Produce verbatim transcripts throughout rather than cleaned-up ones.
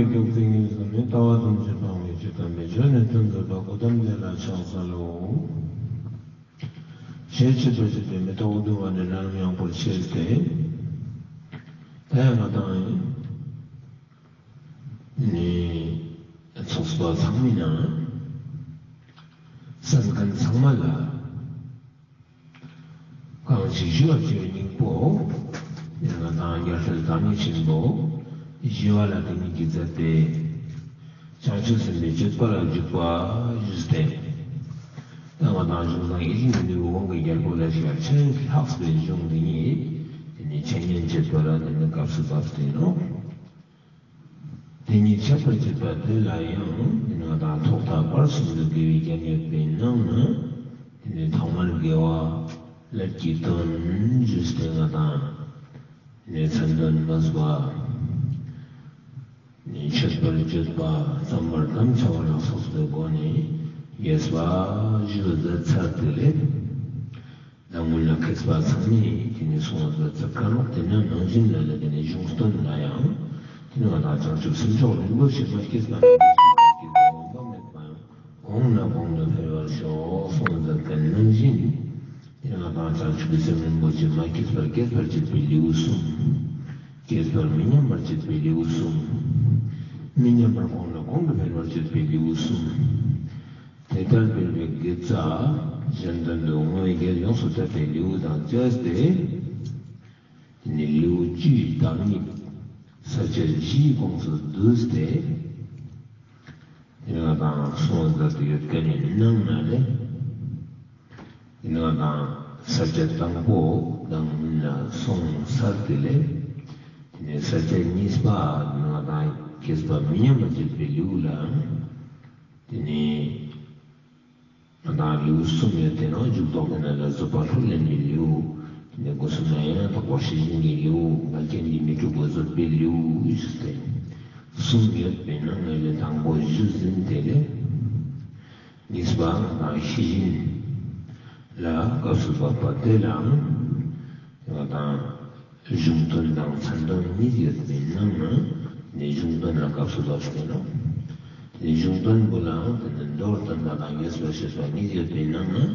སྐྱོབ་ཏུ་ཉེ་ཟུང་ནས། ལྟ་བ་ཐམས་ཅད་སྤང་བའི་ཕྱིར། དམ་པའི་ཆོས་ནི་སྟོན་མཛད་པ། གོའུ་ཏམ་དེ་ལ་ཕྱག་འཚལ་ལོ། ཞེས་འཆད་པར་བྱེད་པའི་མེ་ཏོག་བདུན་པོ་ནི་ལམ་ཡངས་པོར་ཁྱེར་ཏེ། ད་ཡང་ང་དང་ནི་ཚོགས་པ་ཚང་མའི་ནང་གསན་མཁན་ཚང་མ་ལ། གང་ཞིག་ཞི་བར་བྱེད་པའི་སྙིང་པོ། ང་དང་རྒྱལ་སྲས་བདག་ཉིད་ཆེན་པོ་ཞི་བ་ལྷ་དེ་ཉིད་ཀྱིས་མཛད་པའི་བྱང་ཆུབ་སེམས་དཔའི་སྤྱོད་པ་ལ་འཇུག་པ་ཞུས་ཏེ། ད་ང་དང་གཞུང་དང་ཡིད་བཞིན་ནོར་བུའི་དབང་གི་རྒྱལ་པོ་ལ་ཞི་བ་ཆེས་ལྷག་པའི་གཞུང་འདི་ཉིད་དེ་ནི་འཆད་ཉན་བྱེད་པ་ལ་དེ་ནི་སྐབས་སུ་བབས་ཏེ་ནོ། དེ་ཉིད་འཆད་པར་བྱེད་པ་དེ་ལ་ཡང་ང་དང་ཐོག་མཐའ་བར་གསུམ་དུ་དགེ་བའི་རྒྱན་ཡོད་པའི་ནང་ན། དེ་ནི་ཐོག་མར་དགེ་བ་ཀླད་ཀྱི་དོན་ཞུས་ཏེ་ང་དང་ནི་མཚན་དོན་སྨོས་པ། ནི་མཆོད་པར་བརྗོད་པ། བརྩམ་པར་དམ་བཅའ་བ་ལ་སོགས་པའི་སྒོ་ནས་རྒྱས་པ་ཞུས་མཛད་ཚར་ཏེ་ལེ། ད་སྔོན་ལ་མཁས་པ་ཚང་མས་དེ་ནི་གསུངས་པ་ཙམ་ཁ་ནོག། དེ་ནས་ནང་བཞིན་ལ་ལ་དེ་ནི་གཞུང་དོན་ལ་ཡང་དེ་ནི་ང་དང་བྱང་ཆུབ་སེམས་མཆོག་རིན་པོ་ཆེ་མ་སྐྱེས་པ་ནི་སྐྱེས་པ་འོངས་པ་མེད་པའང་གོང་ནས་གོང་དུ་འཕེལ་བར་ཤོག་གསུངས་པ་ཙམ་ནང་བཞིན་དེ་ནི་ང་དང་བྱང་ཆུབ་སེམས་རིན་པོ་ཆེ་མ་སྐྱེས་པར་སྐྱེད་པར་བྱེད་པའི་ལེའུ་གསུམ། སྐྱེས་པར་མི་ཉམས་པར་བྱེད་པའི་ལེའུ་གསུམ། མི་ཉམས་པར་གོང་ནས་གོང་དུ་འཕེལ་བར་བྱེད་པའི་ལེའུ་གསུམ། དེ་ལྟར་འཕེལ་བའི་དགེ་རྩ་གཞན་དོན་དུ་བསྔོ་བའི་རྒྱལ་ཡོངས་སུ་དད་པའི་ལེའུ་དང་བཅས་ཏེ། དེ་ནི་ལེའུ་བཅུའི་བདག་ཉིད་ས་བཅད་བཞིའི་ཁོངས་སུ་བསྡུས་ཏེ། དེ་ནི་ང་དང་གསུངས་མཛད་དེ་ཡོད་མཁན་ནི་ནང་ན་ལེ། དེ་ནི་ང་དང་ས་བཅད་དང་པོ་དང་ལ་གསུངས་ཚར་ཏེ་ལེ། དེ་ནི་ས་བཅད་གཉིས་པ་དེ་ནི་ང་དང་སྐྱེས་པ་མི་ཉམས་པར་བྱེད་པའི་ལེའུ་ལ། དེ་ནི་ང་དང་ལེའུ་གསུམ་ཡོད་དེ་ནོ། འཇུག་ལྡོག་དེ་ན་ལ་བཟོད་པ་ལྷུར་ལེན་པའི་ལེའུ། དེ་ནི་སྒོ་གསུམ་ན་ཡང་དག་པར་ཤེས་བཞིན་གྱི་ལེའུ། འགལ་རྐྱེན་གྱིས་མི་འཁྲུགས་པ་བཟོད་པའི་ལེའུ་ཞུས་ཏེ། གསུམ་ཡོད་པའི་ནང་ནས་ལེ་དང་པོ་ཞུས་ཟིན་ཏེ་ལེ། གཉིས་པ་ང་དང་ཤེས་བཞིན་ལ་སྐབས་སུ་བབ་པ་དེ་ལའང་ང་དང་གཞུང་དོན་དང་མཚན་དོན་གཉིས་ཡོད་པའི་ནང་ན་ནི་གཞུང་དོན་ལ་སྐབས་སུ་བབས་ཏེ་ནོ། ནི་གཞུང་དོན་པོ་ལའང་དེ་ནི་མདོར་བསྟན་པ་དང་རྒྱས་པར་བཤད་པ་གཉིས་ཡོད་པའི་ནང་ན།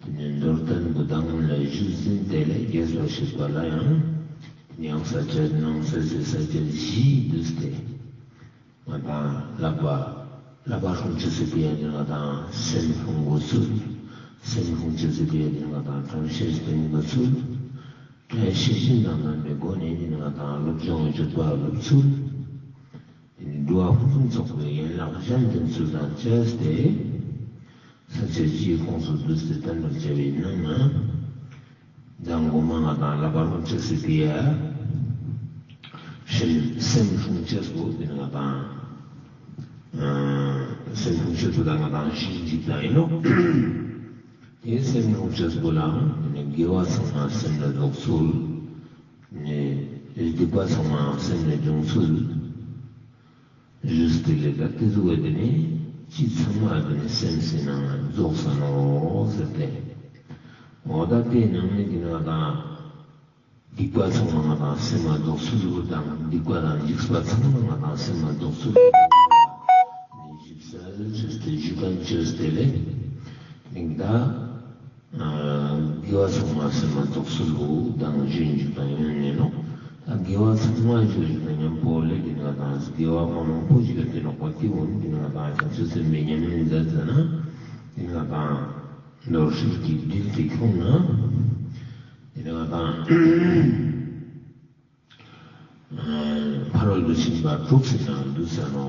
དེ་ནི་མདོར་བསྟན་པོ་དང་ལ་ཞུས་ཟིན་ཏེ་ལེ་རྒྱས་པར་བཤད་པ་ལ་ཡང་། ཡང་ས་བཅད་ནང་ས་བཅད་ས་བཅད་བཞི་བསྡུས་ཏེ། ང་དང་བསླབ་པ། བསླབ་པ་སྲུང་ཅེས་སི་ཕི་ཡ་དེ་ང་དང་སེམས་སྲུང་དགོས་ཚུལ། སེམས་སྲུང་ཅེས་སི་ཕི་ཡ་དེ་ང་དང་དྲན་ཤེས་བསྟེན་དགོས་ཚུལ། དྲན་ཤེས་བཞིན་དང་ལྡན་པའི་སྒོ་ནས་དེ་ང་དང་སློབ་སྦྱོང་སྤྱོད་པ་སློབ་ཚུལ། དེ་ནི་སྒྲུབ་པ་ཕུན་སུམ་ཚོགས་པའི་ཡན་ལག་གཞན་བསྟེན་ཚུལ་དང་བཅས་ཏེ། ས་བཅད་བཞིའི་ཁོངས་སུ་བསྡུས་ཏེ་བསྟན་པར་བྱ་བའི་ནང་ན། མདང་གོ་མ་ང་དང་བསླབ་པ་སྲུང་ཅེས་སི་ཕི་ཡ། སེམས་སེམས་སྲུང་ཅེས་པོ་དེ་ནི་ང་དང་། ཨ་སེམས་སྲུང་ཅེས་པོ་དང་ང་དང་ཞི་ཞིང་འཇིགས་པ་ཡིན་ནོ། དེ་སེམས་སྲུང་ཅེས་པོ་ལའང་དེ་ནི་དགེ་བ་ཚང་མ་སེམས་ལ་རྫོགས་ཚུལ། ནི་སྡིག་པ་ཚང་མ་སེམས་ལ་འབྱུང་ཚུལ། ཞུས་ཏེ་ལེ་ད་དེ་ཟུག་པ་དེ་ནི་ཅི་ཚང་མ་དེ་ནི་སེམས་སི་ནང་ན་རྫོགས་ས་ནོ་ཟེར་ཏེ། འོ་ད་དེའི་ནང་ནས་དེ་ནི་ང་དང་སྡིག་པ་ཚང་མ་ང་དང་སེམས་མ་རྫོགས་ཚུལ་དང་སྡིག་པ་དང་འཇིགས་པ་ཚང་མ་ང་དང་སེམས་མ་རྫོགས་ཚུལ་ནི་ཞིབ་གསལ་ཅོས་ཏེ་ཞུ་མཁན་ཅོས་ཏེ་ལེ། དེ་ནི་ད། དགེ་བ་ཚང་མ་སེམས་མ་རྫོགས་ཚུལ་ལོ་དང་ཞུ་ཡིན་ཞུ་དང་ཡོང་ནས་ནོ། ད་དགེ་བ་ཚང་མ་ཞུ་ཡིན་ན་མཉམ་པོ་ལེ་དེ་ནི་ང་དང་དགེ་བ་མ་མང་པོ་ཞིག་ཡོད་དེ་ནོ་པ་དེ་འོ་ནི་དེ་ནི་ང་དང་བྱང་ཆུབ་སེམས་དཔའི་ཉམས་ལེན་མཛད་ཟེར་ན། དེ་ནི་ང་དང་མདོར་བསྡུས་ཀྱི་དྲིལ་དེ་ཁྱོང་ན། དེ་ནི་ང་དང་། ཕ་རོལ་ཏུ་ཕྱིན་པ་དྲུག་ཟེར་ན་འདུག་ས་ནོ།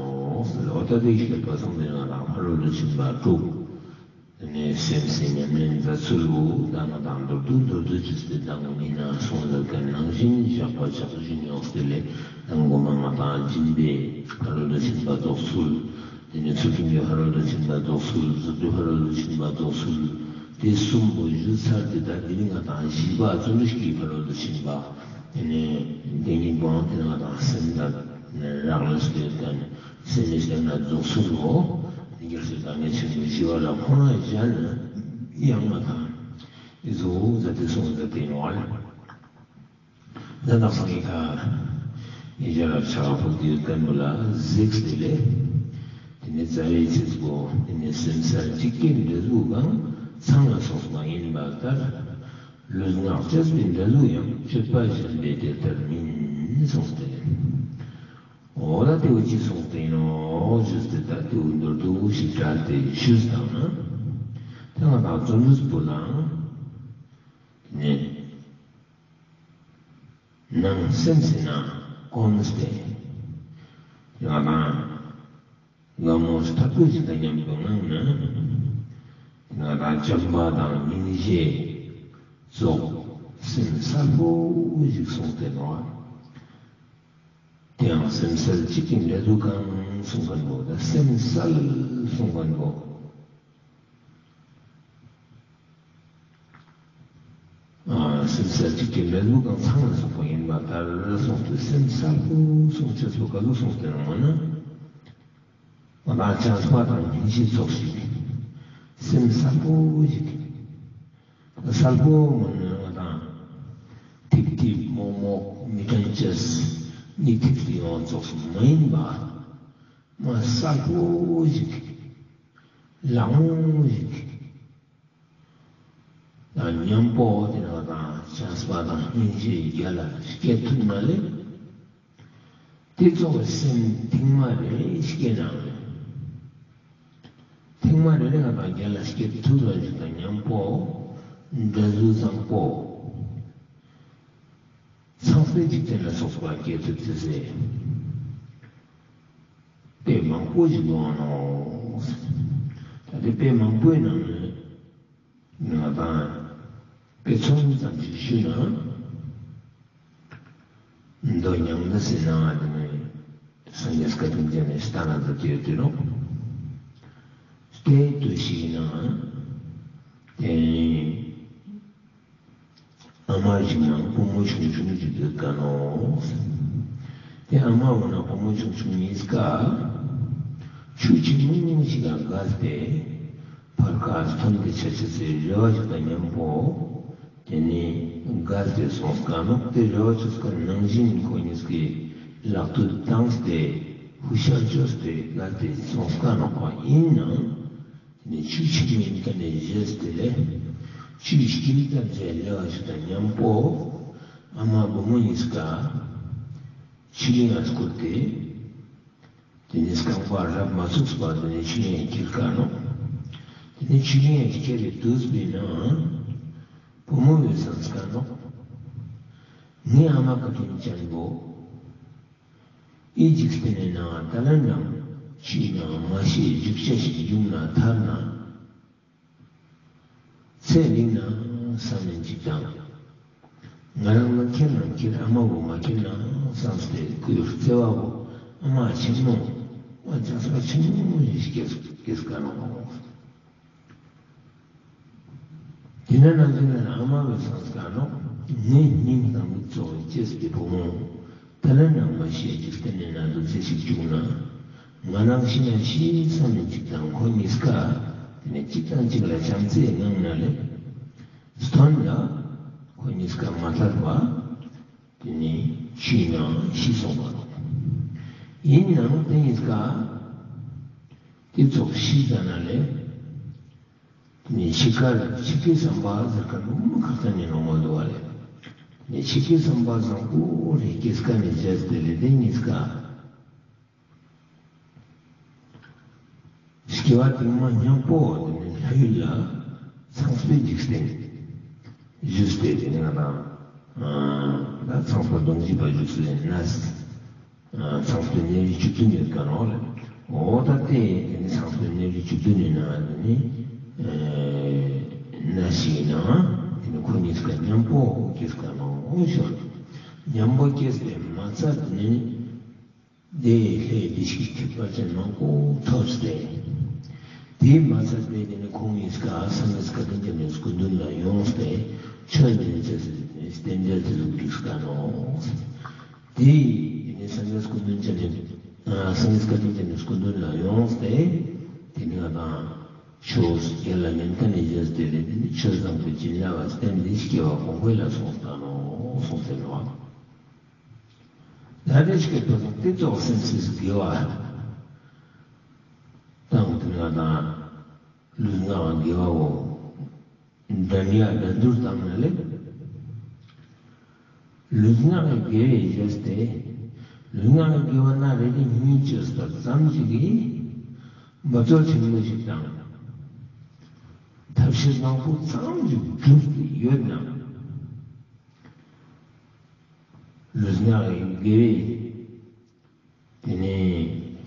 འོ་ད་དེ་ཤེས་པ་སང་དེ་ང་དང་ཕ་རོལ་ཏུ་ཕྱིན་པ་དྲུག་དེ་ནི་སེམས་སི་ཉམས་ལེན་མཛད་ཚུལ་བོ་ད་ང་དང་མདོར་བསྡུས་མདོར་བསྡུས་ཅོས་ཏེ་ད་ངོ་མ་ན་སོང་ལ་ག་ནང་བཞིན་བཞག་པ་ཆགས་ཞེན་ཡོངས་ཏེ་ལེ། ད་གོ་མ་ང་དང་སྦྱིན་པའི་ཕ་རོལ་ཏུ་ཕྱིན་པ་རྫོགས་ཚུལ། དེ་ནི་ཚུལ་ཁྲིམས་ཀྱི་ཕ་རོལ་ཏུ་ཕྱིན་པ་རྫོགས་ཚུལ། བཟོད་པའི་ཕ་རོལ་ཏུ་ཕྱིན་པ་རྫོགས་ཚུལ། དེ་གསུམ་པོ་ཞུས་ཚར་ཏེ་ད་དེ་ནི་ང་དང་བཞི་པ་བརྩོན་འགྲུས་ཀྱི་ཕ་རོལ་ཏུ་ཕྱིན་པ། དེ་ནི་དེ་ཉིད་པོའང་དེ་ནི་ང་དང་སེམས་ལ་རག་ལས་ཏེ་ཡོད་མཁན་སེམས་མི་སྟེང་ན་རྫོགས་ཚུལ་ལོ། དེ་རྒྱལ་སྲས་བདག་ཉིད་ཆེན་པོ་ཞི་བ་ལྷ་ཁོ་ན་གཞན་ལ་ཡང་ང་དང་འི་ཟུག་མཛད་དེ་གསུངས་མཛད་དེ་ཡོང་བ་ལེ། ད་ནག་སང་ངི་ཁ། ཡི་ཤ་ར་ཆགས་པོ་དེ་ཡོད་མཁན་པོ་ལ་གཟིགས་ཏེ་ལེ། དེ་ནས་རྩ་བའི་ཆོས་པོ་དེ་ནས་སེམས་གསལ་གཅིག་གི་འབྲས་བུ་གང་ཚང་ལ་སོགས་པ་ཡིན་པ་ལྟར། ལུས་ངག་བཅས་པའི་འབྲས་བུ་ཡང་། སྤྱོད་པ་གཞན་པའི་དེ་ལྟར་མིན་གསུངས་ཏེ་ལེ། འོ་ད་དེ་བོ་ཅི་གསུངས་ཏེ་ཡིན་ནོག་ཞུས་ཏེ་ད་དེ་བོ་མདོར་བསྡུས་ཤིག་དྲངས་ཏེ་ཞུས་བཏང་ན། དེ་ང་དང་རྩོམ་རིག་པོ་ལའང་ནི་ནང་སེམས་ཟེར་ན་གོམས་ཏེ་ང་དང་དགའ་མོས་ཐག་པོ་ཞིག་དང་མཉམ་དུ་ངང་ན་ང་དང་བྱམས་པ་དང་སྙིང་རྗེ་སོགས་སེམས་གསལ་པོ་ཞིག་གསུངས་ཏེ་ནོག་དེའང་སེམས་གསལ་གཅིག་གི་འབྲས་བུ་གང་གསུངས་མཁན་པོ་ད་སེམས་གསལ་གསུངས་མཁན་པོ། ཨ་སེམས་གསལ་གཅིག་གི་འབྲས་བུ་གང་ཚང་ལ་སོགས་པ་ཡིན་པ་ལྟར་གསུངས་ཏེ་སེམས་གསལ་པོ་གསུངས་ཅེས་པོ་ག་ལུ་གསུངས་ཏེ་ནོག་ན། ང་དང་བྱམས་པ་དང་སྙིང་རྗེ་ཚོགས་ཤིག་སེམས་གསལ་པོ་ཞིག་གསལ་པོ་མ་ནི་ང་དང་ཐིབ་ཐིབ་མོག་མོག་མི་དྲན་ཅེས་གཉིད་ཐིབ་ཏེ་ཡོང་ཚོགས་མ་ཡིན་པ། མ་གསལ་པོ་ཞིག་ལང་ཞིག་དང་མཉམ་པོ་དེ་ནས་ང་དང་བྱམས་པ་དང་སྙིང་རྗེ་རྒྱལ་ལ་སྐྱེ་ཐུབ་ན་ལེ། དེ་ཚོགས་སེམས་ཐེངས་མ་རེ་སྐྱེ་ན་ལེ། ཐེངས་མ་རེ་རེ་ང་དང་རྒྱལ་ལ་སྐྱེ་ཐུབ་ན་ཞིག་དང་མཉམ་པོ་འབྲས་བུ་བཟང་པོ་ཚངས་པའི་འཇིག་རྟེན་ལ་སོགས་པ་སྐྱེ་ཐུབ་ཅེས་ཟེར་དཔེ་མང་པོ་ཞིག་ཡོང་ནོག་ད་དེ་དཔེ་མང་པོའི་ནང་ནས་ང་དང་དཔེ་མཚོན་ཙམ་ཞིག་ཞུས་ན། མདོ་མྱང་འདས་སི་ནང་ང་དེ་ནས་སངས་རྒྱས་བཀའ་དྲིན་ཅན་ནི་སྟན་ན་མཛད་དེ་ཡོད་དེ་ནོག་དེ་ལྟོས་ཤིག་ན་དེ་ནི་ཨ་མ་ཞིག་ནང་བུ་མོ་ཆུང་ཆུང་ཞིག་ཡོད་ཀ་ནོག་དེ་ཨ་མ་བོ་ནང་བུ་མོ་ཆུང་ཆུང་གཉིས་ཀ་ཆུ་ཆེན་མོ་ཞིག་ལ་བརྒལ་ཏེ་ཕར་ཁ་ཐོན་ཏེ་ཆ་ཅེས་སི་རེ་བ་ཞིག་དང་མཉམ་པོ། དེ་ནས་བརྒལ་ཏེ་སོང་ཀ་ནོག་དེ་རེ་བ་ཅོས་ཀ་ནང་བཞིན་ཁོ་གཉིས་ཀའི་ལག་ཏུ་བཏང་སྟེ་ཧུ་ཤར་ཅོས་ཏེ་བརྒལ་ཏེ་སོང་ཀ་ནོག་པ་ཡིན་ནའང་། དེ་ནས་ཆུ་ཆེན་མོ་ཡིན་ཀ་ནས་བཞེས་ཏེ་ལེ། ཆུའི་དཀྱིལ་ཙམ་ཞིག་སླེབས་པ་ཞིག་དང་མཉམ་པོ་ཨ་མ་བུ་མོ་གཉིས་ཀ་ཆུ་གླིང་ང་སྐོར་ཏེ། དེ་ནས་རྐང་པ་རབ་མ་ཚུགས་པ་དེ་ནས་ཆུ་གླིང་ཁྱེར་ཀ་ནོག་དེ་ནས་ཆུ་གླིང་ཁྱེར་རེ་དུས་པའི་ནང་བུ་མོ་བོས་སམས་ཀ་ནོག་ངའི་ཨ་མ་བཀའ་དྲིན་ཅན་པོ་འི་འཇིག་རྟེན་ནི་ནང་ད་ལན་རང་ཆུའི་ནང་མ་ཤི་འཇུག་ཅེས་ཞིག་བྱུང་ན་ཐར་ན། ཚེ་རིང་ན་བསམ་མིན་ཅིག་དང་། ང་རང་མ་ཁྱེར་ན་ཁྱེར་ཨ་མ་བོ་མ་ཁྱེར་ན་བསམས་ཏེ་ཁོའི་བརྩེ་བ་བོ་ཨ་མ་ཆེན་མོ་ཨ་ཅག་པ་ཆེན་མོ་ཞིག་སྐྱེས་སྐྱེས་ཀ་ནོག་དེ་ན་ནང་བཞིན་ལ་ཨ་མ་བོས་སམས་ཀ་ནོག་ངའི་སྙིང་དང་མིག་ཚོགས་ཅེས་པའི་བུ་མོ། ད་ལན་ནང་མ་ཤི་འཇིག་རྟེན་ནི་ནང་དུ་ཚེ་ཞིག་བྱུང་ན། ང་རང་ཤི་ན་ཤི་བསམ་མིན་ཅིག་དང་ཁོ་གཉིས་ཀ་དེ་ནས་གཅིག་དང་གཅིག་ལ་བྱམས་བརྩེའི་ངང་ནས་ལེ། སྟོན་ལ་ཁོ་གཉིས་ཀ་མ་ཐར་བ་དེ་ནས་ཆུའི་ནང་ཤི་སོང་བ་ནོག་ཡིན་ནའང་དེ་གཉིས་ཀ་དེ་ཚོགས་ཤི་ཙ་ན་ལེ། དེ་ནས་འཆི་ཁར་འཆི་ཁའི་བསམ་པ་ཟེར་ཁན་བོ་མ་ཁག་ཅན་ནི་ནོག་མ་དུག་པ་ལེ། དེ་ནས་འཆི་ཁའི་བསམ་པ་བཟང་པོ་རེ་སྐྱེས་ཀ་ནས་བྱས་ཏེ་ལེ་དེ་གཉིས་ཀ་སྐྱེ་བ་སྟིང་མ་ཉམ་པོ་དེ་ནས་ལྷ་ཡུལ་ལ་ཚངས་པའི་འཇིག་རྟེན་བཞུགས་ཏེ་དེ་ནས་ང་དང་ད་ཚངས་པ་གདུང་བཞི་པ་བཞུགས་སའི་གནས། ཚངས་པའི་གནས་རིས་བཅུ་བདུན་ཡོད་ཀ་ནོག་ལེ། འོ་ད་དེ་དེ་ནི་ཚངས་པའི་གནས་རིས་བཅུ་བདུན་ནི་ནང་དེ་ནི་ཨེ་གནས་ཤིག་ནང་དེ་ནི་ཁོ་གཉིས་ཀ་ཉམ་པོ་སྐྱེས་ཀ་ནོག་ཞུ། ཉམ་པོ་སྐྱེས་ཏེ་མ་ཚད་ནི་དེ་ལྷའི་བདེ་སྐྱིད་ཁྱད་པར་ཅན་མང་པོ་ཐོབ་སྟེ། དེ་མ་ཚད་པའི་དེ་ནི་ཁོང་གཉིས་ཀ་སངས་རྒྱས་བཀའ་དྲིན་ཅན་ནི་སྐུ་མདུན་ལ་ཡོངས་ཏེ་ཆོས་ཉན་ཅེས་སི་རྟེན་འབྲེལ་དེ་ཟུག་བསྒྲིགས་ཀ་ནོག་དེ་ནི་སངས་རྒྱས་སྐུ་མདུན་ཅན་ནི་ཨ་སངས་རྒྱས་བཀའ་དྲིན་ཅན་ནི་སྐུ་མདུན་ལ་ཡོངས་ཏེ་དེ་ནི་ང་དང་ཆོས་རྒྱལ་ལ་ཉན་ཁན་ནི་རྗེས་དེ་ལས་དེ་ནི་ཆོས་བཟང་པོའི་བྱིན་རླབས་བསྟན་ཏེ་སྐྱེ་བ་གོང་འཕེལ་ལ་སོང་ཀ་ནོག་གསུངས་ཏེ་ནོག་ད་ རེ་ཞིག་གི་ཐོག་ཏེ་ཙོགས་སེམས་སི་དགེ་བ་དང་དེ་ན་དང་ལུས་ངག་དགེ་བ་བོ་འདྲ་མཉམ་འདྲ་འདུར་བཏང་ན་ལེ། ལུས་ངག་གི་དགེ་བའི་རྗེས་ཏེ། ལུས་ངག་གི་དགེ་བ་ན་རེ་རེ་གཉིས་བཅོས་པ་ཙམ་ཞིག་གིས་འབད་རྩོལ་ཆེན་མོ་ཞིག་དང་། ཐབས་ཤེས་མང་པོ་ཙམ་ཞིག་བསྒྲུབས་ཏེ་ཡོད་ན། ལུས་ངག་གི་དགེ་བའི་དེ་ནས་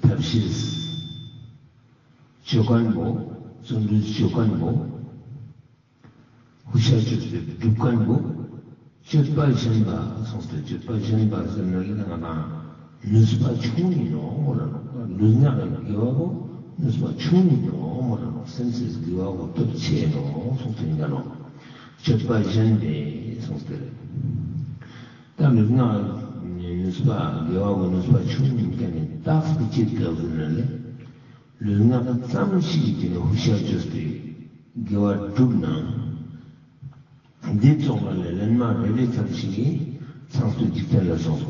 ཐབས་ཤེས་བཅོ་མཁན་པོ། བརྩོན་འགྲུས་བཅོ་མཁན་པོ། ཧུ་ཤ་བཅོས་ཏེ་སྒྲུབ་མཁན་པོ། སྤྱོད་པ་གཞན་པ་གསུངས་ཏེ། སྤྱོད་པ་གཞན་པ་ཟེར་ན་ལེ་ང་དང་ནུས་པ་ཆུང་ངུན་ནོག་མོལ་ལ་ནོག་ལུས་ངག་གི་དགེ་བ་པོ་ནུས་པ་ཆུང་ངུན་ནོག་མོལ་ལ་ནོག་སེམས་སི་དགེ་བ་པོ་སྟོབས་ཆེ་ནོག་གསུངས་ཏེ་ཡིན་ད་ནོག་སྤྱོད་པ་གཞན་པའི་གསུངས་ཏེ་ལེ། ད་ལུས་ངག་ནུས་པ་དགེ་བ་པོ་ནུས་པ་ཆུང་ངུན་ཀ་ནས་རྟགས་པོ་ཅི་ལྟ་བུ་ཟེར་ན་ལེ། ལུས་ངག་ཙམ་ཞིག་གི་དེ་ནས་ཧུ་ཤ་བཅོས་ཏེ་དགེ་བ་བསྒྲུབས་ན། འདི་ཙོགས་ལ་ལེ་ལན་མ་རེ་རེ་ཙམ་ཞིག་གིས་ཚངས་པའི་འཇིག་རྟེན་ལ་སོགས་པ་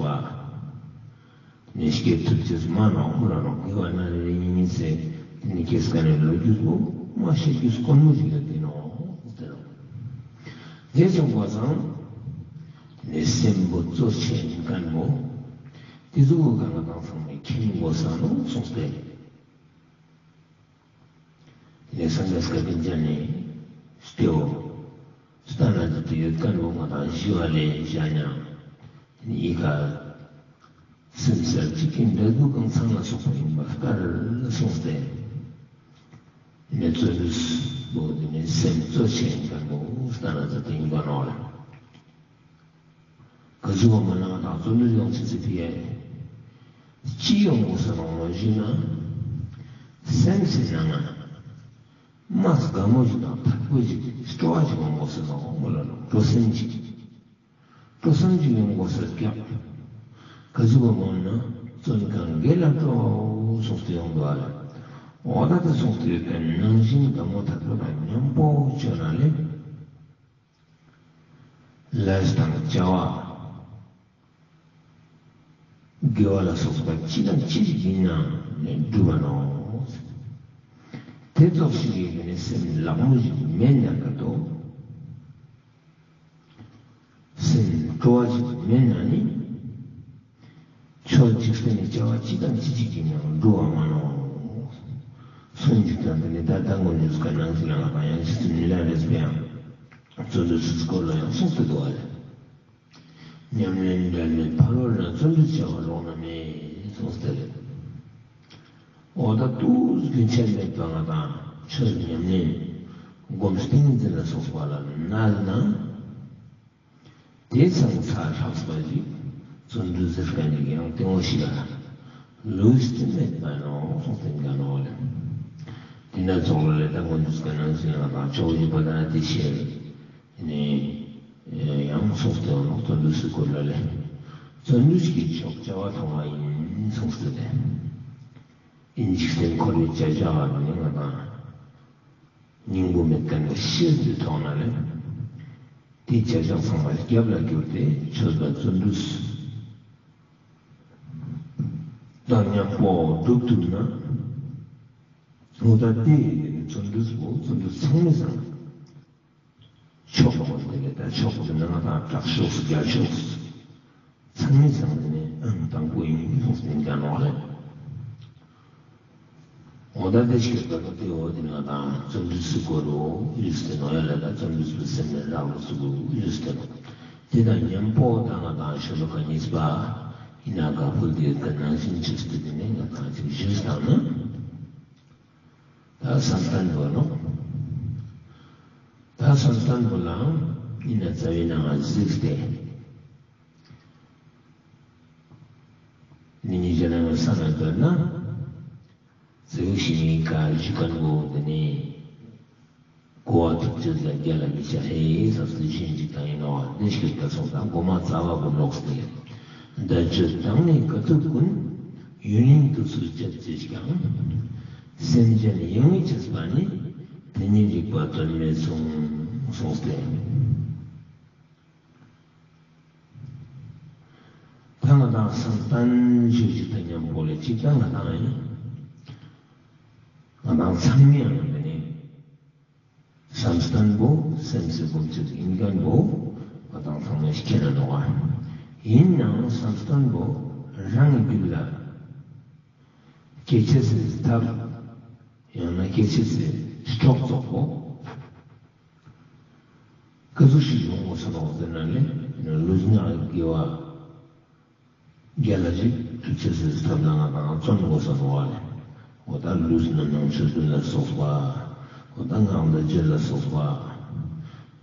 ནས་སྐྱེ་ཐུབ་ཅེས་མ་ནོག་མོལ་ལ་ནོག་དགེ་བ་ན་རེ་རེ་གཉིས་གཉིས་སེ་དེ་ནས་སྐྱེས་ཀ་ནས་ལོ་རྒྱུས་པོ་མ་ཤེས་རྒྱུས་དཀོན་མོ་ཞིག་ལ་དེ་ནོག་ཟེར་རོ། དེ་སོང་པ་སང་དེ་ནས་སེམས་པོ་གཙོ་ཆེ་ཡིན་མཁན་པོ་དེ་ཟུག་གི་གང་ལ་གང་ཚང་མས་མཁྱེན་དགོས་ས་ནོག་གསུངས་ཏེ། དེ་ནས་སངས་རྒྱས་བསྐལ་པའི་འཇའ་ནི་སྐྱེ་བོ་སྟན་ན་མཛད་དེ་ཡོད་མཁན་པོ་ང་དང་ཞི་བ་ལྷས་ཞུ་ན། དེ་ནས་ཡི་གེ་སེམས་གསལ་གཅིག་གི་འབྲས་བུ་གང་ཚང་ལ་སོགས་པ་ཡིན་པ་ལྟར་གསུངས་ཏེ། དེ་ནས་བརྩོན་འགྲུས་པོ་དེ་ནས་སེམས་གཙོ་ཆེ་ཡིན་མཁན་པོ་སྟན་ན་མཛད་དེ་ཡིན་པ་ནོག་ལེ། ག་ཟུག་པ་མ་ནང་དང་བརྩོན་འགྲུས་ཡོང་ཆེ་ཟེར་ཏེ་ཡ། ཅི་ཡོང་དགོས་ས་ནོག་མ་ཞུས་ན། སེམས་སི་ནང་ང་མ་དགའ་མོ་ཞིག་དང་ཐད་པོ་ཞིག་སྤྲོ་བ་ཞིག་ཡོང་དགོས་ས་ནོག་མོལ་ལ་ནོག་སྤྲོ་སེམས་ཞིག་སྤྲོ་སེམས་ཞིག་ཡོང་དགོས་ས་ཀྱག་ག་ཟུག་པ་མོལ་ན་བརྩོན་གང་དགེ་ལ་སྤྲོའོ་གསུངས་ཏེ་ཡོང་འདུག་ཨ་ལེ། འོ་ད་ད་གསུངས་ཏེ་ཡོད་པའི་ནང་བཞིན་དགའ་མོ་ཐད་པོ་དང་མཉམ་པོ་བཅོས་ན་ལེ། ལས་དང་བྱ་བ་དགེ་བ་ལ་སོགས་པ་ཅི་དང་ཅི་ཞིག་ཡིན་ནའང་འགྲུབ་པ་ནོག་དེ་ཙོགས་ཤིག་གི་སེམས་ལག་མོ་ཞིག་མེད་ན་ཀ་ཏོ། སེམས་སྤྲོ་བ་ཞིག་མེད་ན་ནི། ཕྱོགས་འཇིག་རྟེན་ནི་བྱ་བ་ཅི་དང་ཅི་ཞིག་ཡིན་ནའང་འགྲུབ་པ་མ་ནོག་སོན་འཇིག་དང་དེ་ནི་ད་ལྟ་ངོ་ནུས་ཀ་ནང་བཞིན་ལ་ང་དང་ཡང་ཕྱི་ཚུལ་མི་ལ་རེས་པའང་བརྩོན་འགྲུས་སྐོར་ལ་ཡང་གསུངས་ཏེ་འདུག་ཨ་ལེ། ཉམས་ལེན་འབྲལ་མེད་ཕ་རོལ་ན། བརྩོན་འགྲུས་བྱ་བ་ལོག་ན་མེད་གསུངས་ཏེ་ལེ། འོ་ད་ཏུས་རྒྱུན་ཆད་མེད་པ་ང་དང་ཆོས་ཉམས་ལེན་སྒོམ་ཏིང་འཛིན་ལ་སོགས་པ་ལ་གནས་ན། དེ་ཚང་ཚ་ལྷགས་པ་ཞིག་བརྩོན་འགྲུས་ཟེར་མཁན་ཞིག་ཡང་ཏེ་བོ་ཞིག་ལ་ལུས་ཏེ་མེད་པ་ནོག་གསུངས་ཏེ་འགའ་ནོག་ལེ། དེ་ན་ཚོགས་ལ་ལེ་ད་ངོ་འདུས་ཀ་ནང་བཞིན་ལ་དང་ཕྱོགས་བཞི་པ་དང་དེ་ཤེས་ནས་ཡང་གསུངས་ཏེ་ནོག་བརྩོན་འགྲུས་སི་སྐོར་ལ་ལེ། བརྩོན་འགྲུས་ཀྱི་མཆོག་བྱ་བ་མཐོང་བ་ཡིན་གསུངས་ཏེ་ལེ། ཨིན་འཇིག་རྟེན་འཁོར་བའི་བྱ་བྱ་བ་ནི་ང་དང་སྙིང་པོ་མེད་མཁན་ལ་ཤེས་པའི་ཐོག་ན་ལེ། དེ་བྱ་བྱ་ཚང་མ་རྒྱབ་ལ་བསྒྱུར་ཏེ་ཆོས་ལ་བརྩོན་འགྲུས་དང་མཉམ་པོ་སྒྲུབ་ཐུབ་ན། འོ་ད་དེ་བརྩོན་འགྲུས་པོ་བརྩོན་འགྲུས་ཚང་མའི་སང་མཆོག་པོ་དེ་ལེ། ད་མཆོག་པོ་དེ་ནང་དང་དྲག་ཤོས་རྒྱལ་ཤོས་ཚང་མའི་སང་དེ་ནི་ཨང་དང་པོ་ཡིན་གསུངས་ཏེ་འགའ་ནོག་ལེ། འོ་ད་དེ་ཞིག་གི་བར་དུ་དེ་འོ་དེ་ང་དང་བརྩོན་འགྲུས་སི་སྐོར་རོ་ཡོད་ཟེར་ནོག་ཡ་ལེ། ད་བརྩོན་འགྲུས་པོ་སེམས་ནི་རག་ལུགས་སུ་ཡོད་ཟེར་ནོག་དེ་དང་མཉམ་པོ་ད་ང་དང་ཤོ་ལོ་ཀ་གཉིས་པ་ཡིན་ན་ག་ཕུལ་དེ་ག་ནང་བཞིན་ཅིག་སྟེ་དེ་ནས་ང་དང་ཅིག་ཞུས་བཏང་ན། ད་བསམ་གཏན་པོ་ནོག་ད་བསམ་གཏན་པོ་ལའང་ཡིན་ན་རྩ་བའི་ནང་ང་གཟིགས་ཏེ། ནི་ཉི་ཤ་ན་ང་ས་ན་དོན་ན། ཟེར་བ་ཞིག་ནི་ཀ་ཞུ་མཁན་པོ་དེ་ནི། གོ་བ་ཐུབ་ཅེས་ལ་རྒྱལ་ལ་མི་བྱ་ཧེ་ཟབ་སུ་ཞིག་འཇིག་དང་ཡིན་ནོ་བ་དེ་ཞིག་ད་སོང་དང་གོ་མ་རྩ་བ་པོ་ལོག་སྟེ། བཟླས་བརྗོད་དང་ནི་དཀའ་ཐུབ་ཀུན། ཡུན་རིང་དུས་སུ་སྤྱད་ཅེས་ཀྱང་། སེམས་ཅན་ཡོངས་ཀྱི་བྱེད་པ་ནི། དེ་ཉིད་རིག་པ་དོན་མེད་གསུངས་གསུངས་ཏེ། ང་དང་བསམ་གཏན་ཞུ་ཅིག་དང་མཉམ་པོ་ལེ་ཅིག་དང་ང་དང་ཡིན། ང་དང་ཚང་མའི་ཡང་དེ་ནི་བསམ་གཏན་པོ་སེམས་སི་སྒོམ་ཚུལ་ཡིན་མཁན་པོ་ང་དང་ཚང་མས་ཤེས་ན་ནོག་པ། ཡིན་ནའང་བསམ་གཏན་པོ་རང་གི་རྒྱུད་ལ་སྐྱེ་ཅེས་སི་ཐབས་ཡང་ན་སྐྱེ་ཅེས་སི་སྲོག་ཙོགས་པོ་ཀ་ཟུག་ཞིག་ཡོང་དགོས་ས་ནོག་ཟེར་ན་ལེ། ལུས་ངག་དགེ་བ་རྒྱལ་ལ་ཞིག་ཐུག་ཅེས་སི་ཐབས་ལ་ང་དང་བརྩོན་དགོས་ས་ནོག་པ་ལེ། འོ་ད་ལུས་ནི་ནང་ཆོས་བདུན་ལ་སོགས་པ། འོ་ད་ངག་ནི་བརྗོད་ལ་སོགས་པ།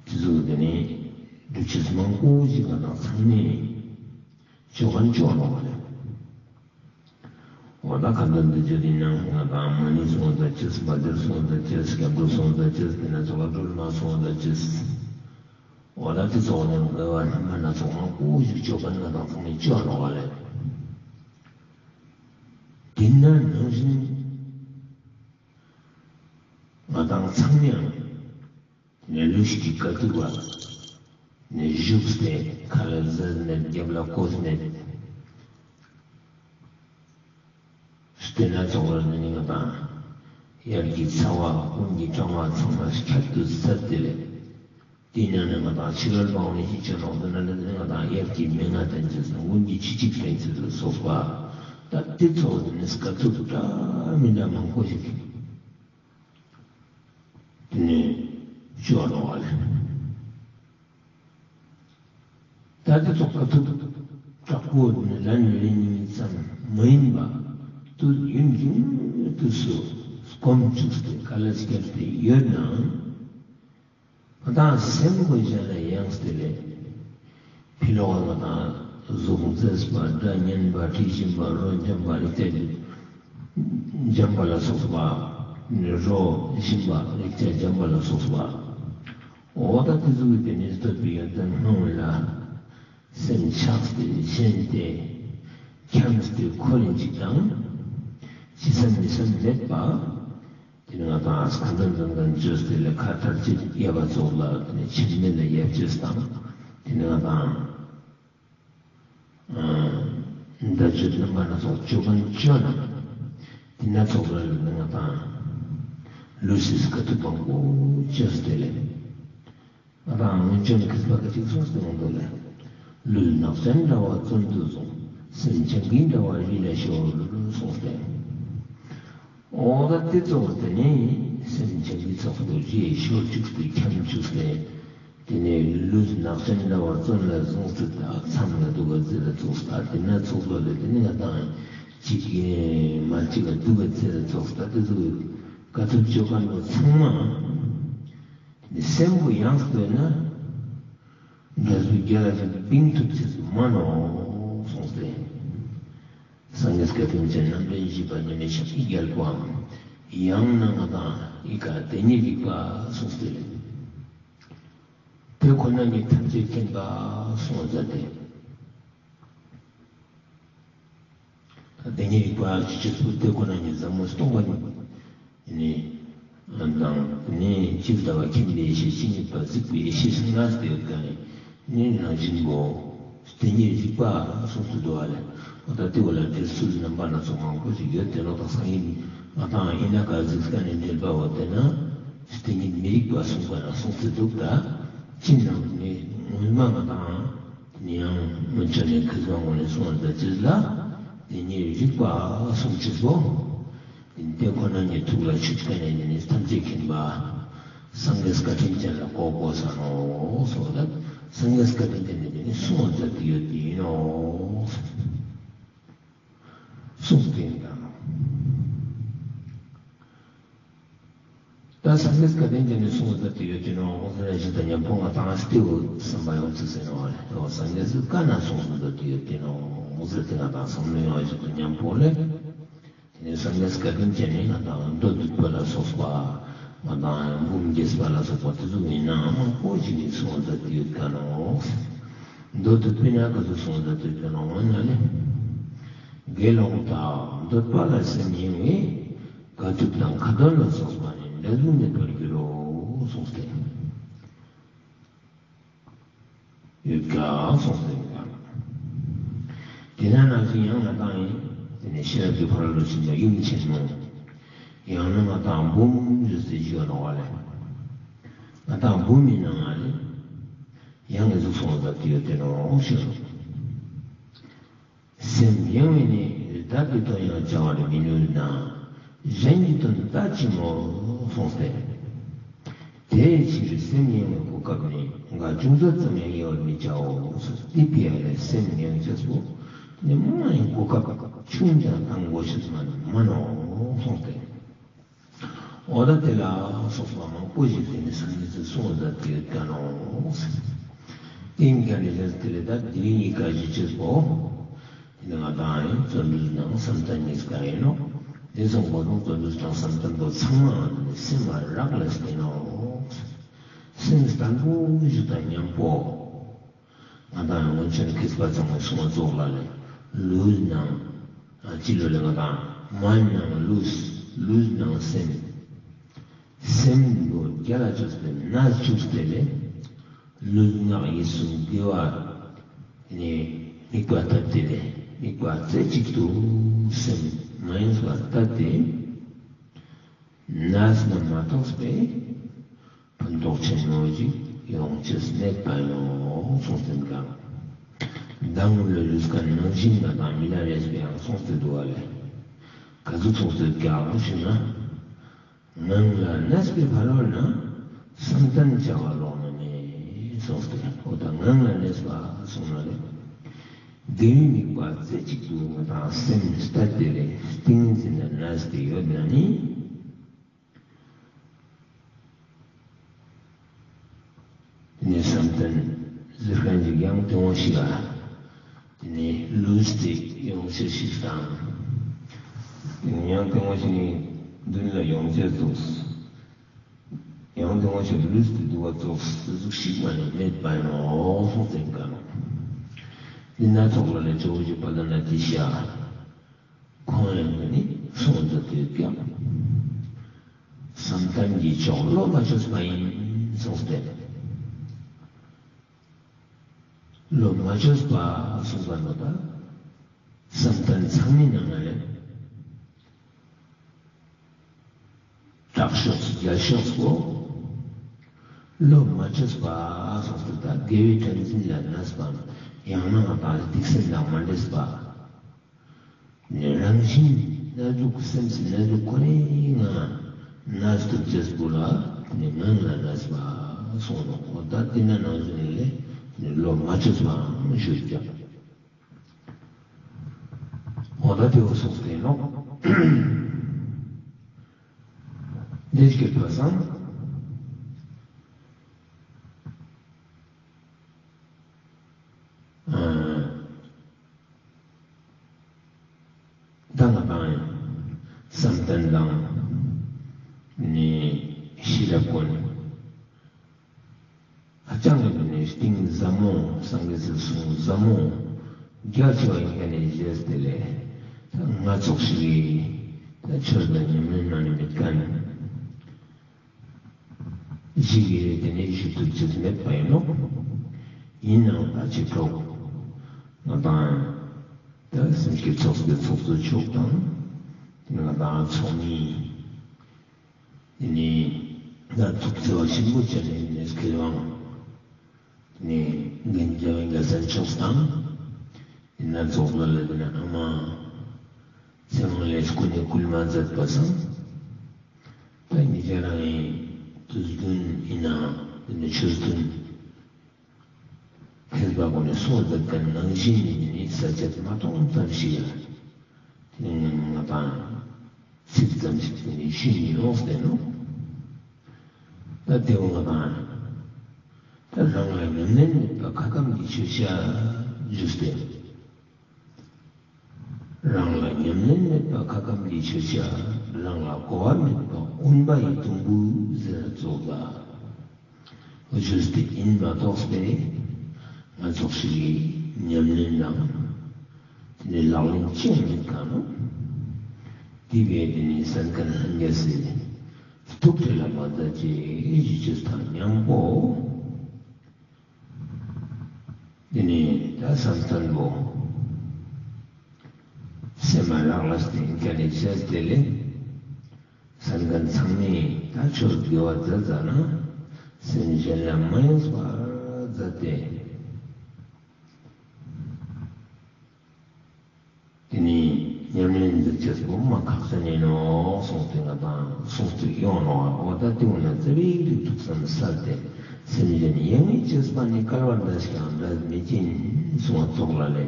དེ་ཚོ་དེ་ནི་སྒྲུབ་ཅེས་མང་པོ་ཞིག་ང་དང་ཚང་མས་ཅོ་མཁན་ཅོ་ནོག་པ་ལེ། འོ་ད་ཁ་འདོན་འདི་བརྗོད་དེ་ནང་ང་དང་མ་ཎི་གསུང་བ་མཛད་ཅེས། མ་དེར་གསུང་བ་མཛད་ཅེས། སྐྱབས་འགྲོ་གསུང་བ་མཛད་ཅེས། དེ་ན་ཚོགས་ལ་སྒྲོལ་མ་གསུང་བ་མཛད་ཅེས། འོ་ད་དེ་ཚོགས་ནང་དགེ་བ་རྣམ་པ་སྣ་ཚོགས་མང་པོ་ཞིག་ཅོ་མཁན་ང་དང་ཚང་མས་ཅོ་ནོག་པ་ལེ། དེ་ན་ནང་བཞིན་ང་དང་ཚང་མས་ཡང་ནས་ལུས་ཀྱི་དཀའ་ཐུབ་པ་ནས་བཞུགས་ཏེ་ཁ་ལ་ཟས་མེད། རྒྱབ་ལ་གོས་མེད། སྟེ་ན་ཚོགས་ལ་ནི་ང་དང་དབྱར་གྱི་ཚ་བ་དགུན་གྱི་གྲང་བ་ཚང་མ་ཁྱད་དུ་བསད་དེ་ལེ། དེ་ནས་ནི་ང་དང་ཕྱི་རོལ་པ་འོ་ནི་ཅི་ཅོ་ནོག་ཟེར་ན་ལེ། དེ་ནི་ང་དང་དབྱར་གྱི་མན་ངག་བསྟེན་ཅེས་དང་དགུན་གྱི་ཕྱི་ཅིག་བསྟེན་ཅེས་ལ་སོགས་པ། ད་དེ་ཚོགས་ནི་དཀའ་ཐུབ་འདྲ་མི་འདྲ་མང་པོ་ཞིག་དེ་ནས་ཅོ་ནོག་པ་ལེ། ད་དེ་ཚོགས་དཀའ་ཐུབ་དྲག་པོ་ནི་ལན་རེ་གཉིས་ཙམ་མ་ཡིན་པ་དུས་ཡུན་རིང་དུས་སུ་སྒོམ་བཅུག་སྟེ་དཀའ་ལས་བརྒྱབ་སྟེ་ཡོད་ནའང་ང་དང་སེམས་པོ་གཞན་ལ་ཡེངས་ཏེ་ལེ། ཕི་ལོགས་ལ་ང་དང་གཟུགས་མཛེས་པ་སྒྲ་སྙན་པ་དྲི་ཞིམ་པ་རོ་འཇམ་པ་རེག་བྱ་འཇམ་པ་ལ་སོགས་པ། རོ་ཞིམ་པ་རེག་བྱ་འཇམ་པ་ལ་སོགས་པ། འོ་ད་དེ་ཚོ་གི་དེ་ནི་བསྟོད་པའི་ཡོན་ཏན་སྣང་བ་ལ་སེམས་ཆགས་ཏེ་ཞེན་ཏེ་འཁྱམས་ཏེ་འཁོར་ཡིན་ཅིག་དང་། ཅི་བསམ་མི་བསམ་མེད་པ། དེ་ནི་ང་དང་ཁ་འདོན་འདོན་མཁན་བཅོས་ཏེ་ལེ་ཁ་ཐར་ཅེས་ཡབ་པ་ཚོགས་ལ་དེ་ནི་ཆེད་མེད་ལ་ཡབ་ཅེས་དང་། དེ་ནི་ང་དང་ཨ་བཟླས་བརྗོད་རྣམ་པ་སྣ་ཚོགས་ཅོ་མཁན་ཅོ་ན། དེ་ན་ཚོགས་ལ་ལེ་ང་དང་ལུས་སི་དཀའ་ཐུབ་མང་པོ་ཅོས་ཏེ་ལེ། ང་དང་སྔོན་བྱོན་མཁས་པ་ཀ་ཅིག་གསུངས་ཏེ་ཡོང་དོ་ལེ། ལུས་ནག་ཅན་འདྲ་བ་བཙོན་དུ་བཟུང་། སེམས་སྤྱང་ཀི་འདྲ་བ་རི་ལ་ཤོར་གསུངས་ཏེ། འོ་ད་དེ་ཚོགས་དེ་ནི་སེམས་སྤྱང་ཀི་ཚོགས་དུ་རི་ཤོར་བཅུག་སྟེ་འཁྱམས་བཅུག་སྟེ། དེ་ནས་ལུས་ནག་ཅན་འདྲ་བ་བཙོན་ལ་བཟུང་སྟེ་ད་མཚམས་ལ་འདུག་ག་ཟེར་ཚོགས། ད་དེ་ན་ཚོགས་ལ་ལེ་དེ་ནི་ང་དང་ཅིག་མ་ཅིག་ག་འདུག་ག་ཟེར་ཚོགས། ད་དེ་ཚོ་དཀའ་ཐུབ་ཅོ་མཁན་པོ་ཚང་མ་དེ་ནི་སེམས་པོ་ཡེངས་ཏེ་ཡོད་ན་འབྲས་བུ་རྒྱལ་ལ་ཞིག་འབྱིན་ཐུབ་ཅེས་མ་ནོག་གསུངས་ཏེ། སངས་རྒྱས་བཀའ་དྲིན་ཅན་རྣམ་འདྲེན་བཞི་པ་མཉམ་མེད་ཤཱཀྱའི་རྒྱལ་པོའམ་ཡང་ན་ང་དང་ཨི་ཀ་དེ་ཉིད་རིག་པ་གསུངས་ཏེ། དེ་ཁོ་ན་ཉིད་ཐམས་ཅད་མཁྱེན་པ་གསུངས་མཛད་དེ། དེ་ཉིད་རིག་པ་ཅི་ཅེས་པོ་དེ་ཁོ་ན་ཉིད་ཟབ་མོ་སྟོང་པ་ཉིད་ནི་དང་ནི་ཇི་ལྟ་བ་མཁྱེན་པའི་ཡེ་ཤེས་ཇི་སྙེད་པ་གཟིགས་པའི་ཡེ་ཤེས་ཤིང་ལས་ཏེ་ཡོད་ཀྱང་ནི་ནང་བཞིན་པོ། དེ་ཉིད་རིག་པ་གསུངས་སུ་འདུག་པ་ལེ། འོ་ད་དེ་བོ་ལ་འགྲེལ་ཚུལ་རྣམ་པ་སྣ་ཚོགས་མང་པོ་ཞིག་ཡོད་དེ་ནོག། ད་སང་ཉིན་ང་དང་ཨི་ན་ཀ་གཟིགས་ཀ་ནི་འགྲེལ་པ་བོ་དེ་ན་དེ་ཉིད་མི་རིག་པ་གསུངས་པ་ན་གསུངས་སུ་འདུག། ད་ཅི་ནང་ནི་ངོ་མ་ང་དང་ནི་ཡང་སྔོན་ཆད་ནས་མཁས་པ་ངོ་ནས་གསུངས་པ་ད་ཅི་ལ་དེ་ཉིད་རིག་པ་གསུངས་ཅེས་པོ། དེ་ཁོ་ན་ཉིད་ཐུགས་ལ་ཆུད་ཀ་ནས་དེ་ནི་ཐམས་ཅད་མཁྱེན་པ་སངས་རྒྱས་བཀའ་དྲིན་ཅན་ལ་གོ་དགོས་ས་ནོག་གསུངས་ལ། སངས་རྒྱས་བཀའ་དྲིན་ཅན་ནི་དེ་ནི་གསུངས་མཛད་དེ་ཡོད་དེ་ཡིན་ནོག་གསུངས་ཏེ་ཡིན་ད་ནོག། ད་སངས་རྒྱས་བཀའ་དྲིན་ཅན་ནི་གསུངས་མཛད་དེ་ཡོད་དེ་ནོག་ཟེར་ན་ཞིག་ད་མཉམ་པོ་ང་དང་སྟེ་བོ་བསམ་པ་ཡོང་ཚུལ་ཟེར་ནོག་ལེ། དེ་བོ་སངས་རྒྱས་སུ་བཀའ་ན་གསུངས་མཛད་དེ་ཡོད་དེ་ནོག་ཟེར་ཏེ་ང་དང་བསམ་བློ་ཡོང་ཞིག་ད་མཉམ་པོ་ལེ། དེ་ནས་སངས་རྒྱས་བཀའ་དྲིན་ཅན་ནི་ང་དང་མདོ་སྡུད་པ་ལ་སོགས་པ། ང་དང་འབུམ་རྒྱས་པ་ལ་སོགས་པ་དེ་ཚོ་ཡིན་ནའང་མང་པོ་ཞིག་གིས་གསུངས་མཛད་དེ་ཡོད་ཀ་ནོག། མདོ་སྡུད་པའི་ནང་ག་ཚོད་གསུངས་མཛད་དེ་ཡོད་ཀ་ནོག་ན་ལེ། དགེ་སློང་དག་འདོད་པ་ལ་སེམས་གཡེང་བས། དཀའ་ཐུབ་དང་ཁ་འདོན་ལ་སོགས་པ་ནི་འབྲས་བུ་མེད་པར་འགྱུར་རོ་གསུངས་ཏེ། ཡོད་ཀྱང་གསུངས་ཏེ་ཡོད་ཀྱང་། དེ་ན་ནང་བཞིན་ཡང་ང་དང་ཡིན། དེ་ནས་ཤེས་རབ་ཀྱི་ཕ་རོལ་ཏུ་ཕྱིན་པ་ཡུམ་ཆེན་མོ། ཡང་ན་ང་དང་འབུམ་ཞུ་སྟེ་ཞུ་ནོག་པ་ལེ། ང་དང་འབུམ་ཡིན་ནའང་ལེ། ཡང་ངེ་ཟུག་སོང་ཟ་དེ་ཡོད་དེ་ནོག་ཞུ་ནོག། སེམས་གཡེང་བས་ནི། བདག་གི་དོན་ཡང་བྱ་བར་མི་ནུས་ན། གཞན་གྱི་དོན་ལྟ་ཅི་སྨོས་གསུངས་ཏེ། དེའི་ཕྱིར་སེམས་གཡེང་བའི་གོ་སྐབས་ནི། འགའ་ཅུང་ཟད་ཙམ་ཡང་གཡེང་བར་མི་བྱའོ། དེ་ཕི་ཡ་ལེ་སེམས་གཡེང་ཅེས་པོ་ནི་མ་ཡིན་གོ་སྐབས་ཆུང་ཙམ་བཏང་དགོས་ཤེས་མ་ནོག་གསུངས་ཏེ། འོ་ད་དེ་ལ་སོགས་པ་མང་པོ་ཞིག་དེ་ནི་སངས་རྒྱས་སི་གསུངས་ཟ་དེ་ཡོད་ཀྱག་ནོག། ཡིན་ཀྱང་ནི་ལས་དེ་ལས་ད་དེ་རིང་ངི་ཀ་ཞིག་ཅེས་པོ། དེ་ནི་ང་དང་ཡིན་བརྩོན་འགྲུས་དང་བསམ་གཏན་གཉིས་ཀ་ཡིན་ནོག། དེ་སོང་པ་དང་བརྩོན་འགྲུས་དང་བསམ་གཏན་པོ་ཚང་མ་དེ་ནི་སེམས་མ་རག་ལས་ཏེ་ནོག། སེམས་བརྟན་པོ་ཞིག་དང་མཉམ་པོ། ང་དང་སྔོན་བྱོན་མཁས་པ་ཚང་མའི་གསུང་བ་ཙོགས་ལ་ལེ། ལུས་ནང་ཨ་ཅི་ལོ་ལེ་ང་དང་མ་ནང་ལུས། ལུས་ནང་སེམས། སེམས་པོ་རྒྱལ་ལ་ཅོས་ཏེ་ནས་ཅུགས་ཏེ་ལེ། ལུས་ངག་ཡིད་གསུམ་དགེ་བ་ནི་དམིགས་པ་བཏབ་སྟེ་ལེ། དམིགས་པ་རྩེ་གཅིག་ཏུ་སེམས་མ་ཡེངས་པར་བཏབ་སྟེ། ནས་ན་མ་གཏོགས་པའི་ཕན་ཐོགས་ཆེན་མོ་ཞིག་ཡོང་ཅེས་མེད་པ་ཡིན་ནོག་གསུངས་ཏེ་ཀྱག། མདང་ལོ་ལུས་ཀ་ནང་བཞིན་ང་དང་མི་ལ་རས་པའི་ཡང་གསུངས་ཏེ་འདུག་པ་ལེ། ག་ཟུག་གསུངས་ཏེ་ཀྱག་ཞུ་ན། ངང་ལ་གནས་པའི་ཕ་རོལ་ན། བསམ་གཏན་བྱ་བ་ལོགས་ན་མེད་གསུངས་ཏེ། འོ་ད་ངང་ལ་གནས་པ་གསུངས་ན་ལེ། དགེ་བའི་དམིགས་པ་རྩེ་གཅིག་ཏུ་ང་དང་སེམས་གཏད་དེ་ལེ་ཏིང་འཛིན་ན་གནས་ཏེ་ཡོད་ན་ནི། དེ་ནས་བསམ་གཏན་ཟེར་མཁན་ཞིག་ཡང་དེ་བོ་ཞིག་ལ། དེ་ནས་ལུས་ཏེ་ཡོང་ཅེས་ཤིག་དང་། དེ་ནས་ཡང་དེ་བོ་ཞིག་ནི་མདུན་ལ་ཡོང་ཅེས་ཙོགས། ཡང་དེ་བོ་ཞིག་ལུས་ཏེ་འདུག་པ་ཙོགས་དེ་ཟུག་ཞིག་མ་ནི་མེད་པ་ཡིན་ནོག་གསུངས་ཏེ་ཀྱག་ནོག། འདི་སྣ་ཚོགས་ལ་ལས་ཇོ་བོ་རྗེ་དཔལ་ལྡན་ཨ་ཏི་ཤ། ཁོང་ཡང་ནི་གསུངས་ཏེ་ཀྱག། བསམ་གཏན་གྱི་མཆོག་བློ་མ་བཅོས་པ་ཡིན་གསུངས་ཏེ། བློ་མ་བཅོས་པ་གསུངས་པ་ནོག་ད། བསམ་གཏན་ཚང་མའི་ནང་ན་ལེ། དྲག་ཤོས་རྒྱལ་ཤོས་པོ། བློ་མ་བཅོས་པ་གསུངས་ཏེ་ད་དགེ་བའི་བྲན་འཛིན་ལ་གནས་པ། ཡང་ན་ང་དང་སྡིག་སེམས་དང་མ་འདྲེས་པ། ནི་རང་བཞིན་གནས་ལུགས་སེམས་སི་གནས་ལུགས་ཁོ་རའི་ངང་གནས་ཐུབ་ཅེས་པོ་ལ་ནི་ངང་ལ་གནས་པ་གསུངས་ནོག། འོ་ད་དེ་ན་ནང་བཞིན་ལེ་ནི་བློ་མ་བཅོས་པའང་ཞུ་ཀྱག། འོ་ད་དེ་བོ་གསུངས་ཏེ་ནོག། དེ་སྐད་པ་སང་། ཨ། ད་ང་དང་བསམ་གཏན་དང་ནི་ཤེས་རབ་ཀུན། ཧ་ཅང་གི་ནི་གཏིང་ཟབ་མོ་སངས་རྒྱས་སི་གསུང་ཟབ་མོ་རྒྱ་ཆེ་བ་ཡིན་མཁན་ནི་བཞེས་ཏེ་ལེ། ད་ང་ཙོགས་ཤིག་གི་ད་ཆོས་ལ་ཉམས་ལེན་གནང་ནི་མེད་མཁན། ཞིག་གི་དེ་ནས་ཞུ་ཐུབ་ཅེས་མེད་པ་ཡིན་ནོག། ཡིན་ནའང་ད་ཅི་གྲོགས་ང་དང་ད་སེམས་བསྐྱེད་ཚོགས་པའི་ཚོགས་གཙོ་མཆོག་དང་ང་དང་ཚོགས་མི་དེ་ནས་ད་ཐུགས་བརྩེ་བ་ཆེན་པོ་བྱས་ནས་ནས་སྐལ་བ་ནས་རྒན་རྒྱ་བའི་དགའ་ཚལ་མཆོག་དང་། ཡིན་ན་རྫོགས་ལ་ལ་དེ་ན་ཨ་མ་ཚེ་དབང་ལས་སྐུ་ནས་སྐུལ་མ་མཛད་པ་སང་། ད་ཉེ་རང་ངི་དུས་རྒྱུན་ཡིན་ན་དེ་ནི་ཆོས་མཐུན་མཁས་པ་ཀུན་ནས་གསུངས་མཛད་པའི་ནང་བཞིན་ཡིན་ནི་ས་བཅད་མ་གཏོགས་ཙམ་ཞིག་ཡ། དེ་ནི་ང་དང་ཚིག་ཙམ་ཞིག་དེ་ནི་ཤེས་ནི་ཡོངས་ཏེ་ནོག། ད་དེ་བོ་ང་དང་ད་རང་ལ་ཉམས་ལེན་མེད་པ་ཁ་སྐམ་གྱི་ཆོས་བཤད་ཞུས་ཏེ། རང་ལ་ཉམས་ལེན་མེད་པ་ཁ་སྐམ་གྱི་ཆོས་བཤད། རང་ལ་གོ་བ་མེད་པ་དབེན་པ་ཡི་དུམ་བུ་ཟེར་ཙོགས་ལ། འོ་ཞུས་ཏེ་ཡིན་མ་གཏོགས་པའི་ང་ཙོགས་ཤིག་གི་ཉམས་ལེན་དང་དེ་ནི་ལག་ལེན་ཅི་ཡང་མེད་ཀ་ནོག། དེ་བས་དེ་ནི་གསན་མཁན་ལྷན་རྒྱས་སི་ཐུགས་ཁྲོ་ལ་མ་མཛད་ཅེས་ཞུ་ཅེས་དང་མཉམ་པོ། དེ་ནས་ད་བསམ་གཏན་པོ། སེམས་མ་རག་ལས་ཏེ་ཀ་ནེ་ཆེས་ཏེ་ལེ། སན་ཁན་ཚང་མས་ད་ཆོས་དགེ་བ་མཛད་ཙ་ན་སེམས་གཞན་ལ་མ་གཡེངས་པར་མཛད་དེ། དེ་ནི་ཉམས་ལེན་མཛད་ཅེས་པོ་མ་ཁག་ཅན་ཨིན་ནོག་གསུངས་ཏེ་ང་དང་གསུངས་ཏེ་ཡོང་ནོག་འོ་ད་དེ་འོ་ན་ཙ་པིག་ཏུ་ཐུགས་བསམ་གསལ་ཏེ་སེམས་གཞན་ཡེངས་མི་ཅེས་པ་ནི་བསྐལ་པ་འདྲ་ཞིག་ཡང་འདྲ་མེད་ཅིང་གསུངས་པ་ཙོགས་ལ་ལེ།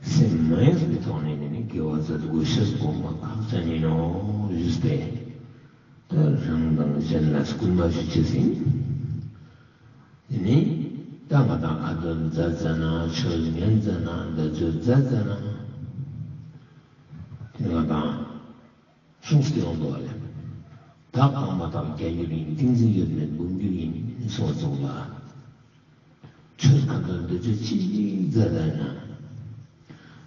སེམས་མ་གཡེངས་པའི་ཐོག་ནས་ནི་དགེ་བ་མཛད་དགོས་ཤེས་པོ་མ་ཁག་ཅན་ཨིན་ནོག་ཞུས་ཏེ། ད་རང་དང་གཞན་ལ་སྐུལ་མ་ཞུ་ཅེས་ཨིན། དེ་ནི་ད་ང་དང་ཁ་ཏོན་མཛད་ཙ་ན་ཆོས་ཉན་ཙ་ན་བཟླས་བརྗོད་མཛད་ཙ་ན་དེ་ང་དང་གསུངས་ཏེ་ཡོང་དུག་པ་ལེ། དག་དང་མ་དག་བརྒྱ་འགྱུར་ཡིན། ཏིང་འཛིན་ཡོད་མེད་སྒོམ་རྒྱུ་ཡིན་གསུངས་པ་ཙོགས་ལ། ཆོས་ཁ་ཏོན་བཟླས་བརྗོད་ཅི་ཞིག་མཛད་ད་ན།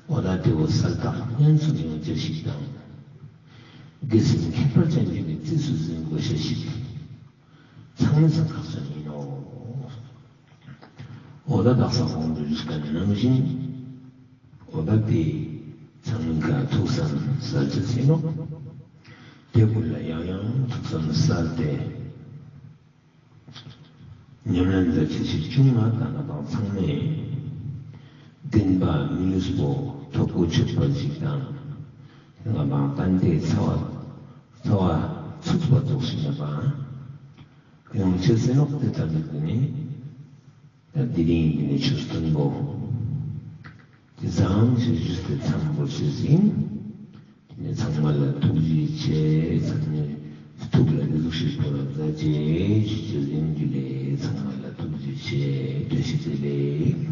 འོ་ད་དེ་བོ་གསལ་དག་སྙན་སུན་ཡོང་ཅེས་ཤིག་དང་། དགེ་སེམས་ཁྱད་པར་ཅན་གྱི་ནི་རྩིས་སུ་ཟིན་དགོས་ཤེས་ཤིག་ཚང་མའི་སང་ཁག་ཅན་ཨིན་ནོག་འོ་ད་དག་ས་གོང་དུ་ཞུས་ཁན་ནང་བཞིན། འོ་ད་དེ་ཚང་མའི་ཀ་ཐུགས་བསམ་གསལ་ཅེས་ཨིན་ནོག་དེ་ཀུན་ལ་ཡང་ཡང་ཐུགས་བསམ་གསལ་ཏེ། ཉམས་ལེན་མཛད་ཅེས་ཤིག་བྱུང་ན་ད་ང་དང་ཚང་མས་བདེན་པ་མི་ལུས་པོ་ཐོབ་གོ་ཆོད་པ་ཞིག་དང་། ང་དང་ཏན་ཏན་ཚ་བ་ཚ་བ་ཚུགས་པ་ཙོགས་ཤིག་ཡོང་ཅེས་ཨིན་ནོག་དེ་ལྟར་མི་དགོས་ནི། ད་དེ་རིང་འདི་ནི་ཆོས་སྟོན་པོ་དེ་ཙམ་ཞིག་ཞུས་ཏེ་མཚམས་བོར་ཅེས་ཨིན། དེ་ནས་ཚང་མ་ལ་ཐུགས་རྗེ་ཆེ། ཚང་མའི་ཐུགས་ལ་ནི་གཟུགས་ཤིག་པོ་ར་མཛད་ཅེས་ཞུ་ཅེས་ཨིན། རྒྱུ་ལེ་ཚང་མ་ལ་ཐུགས་རྗེ་ཆེ། བཀྲ་ཤིས་བདེ་ལེགས།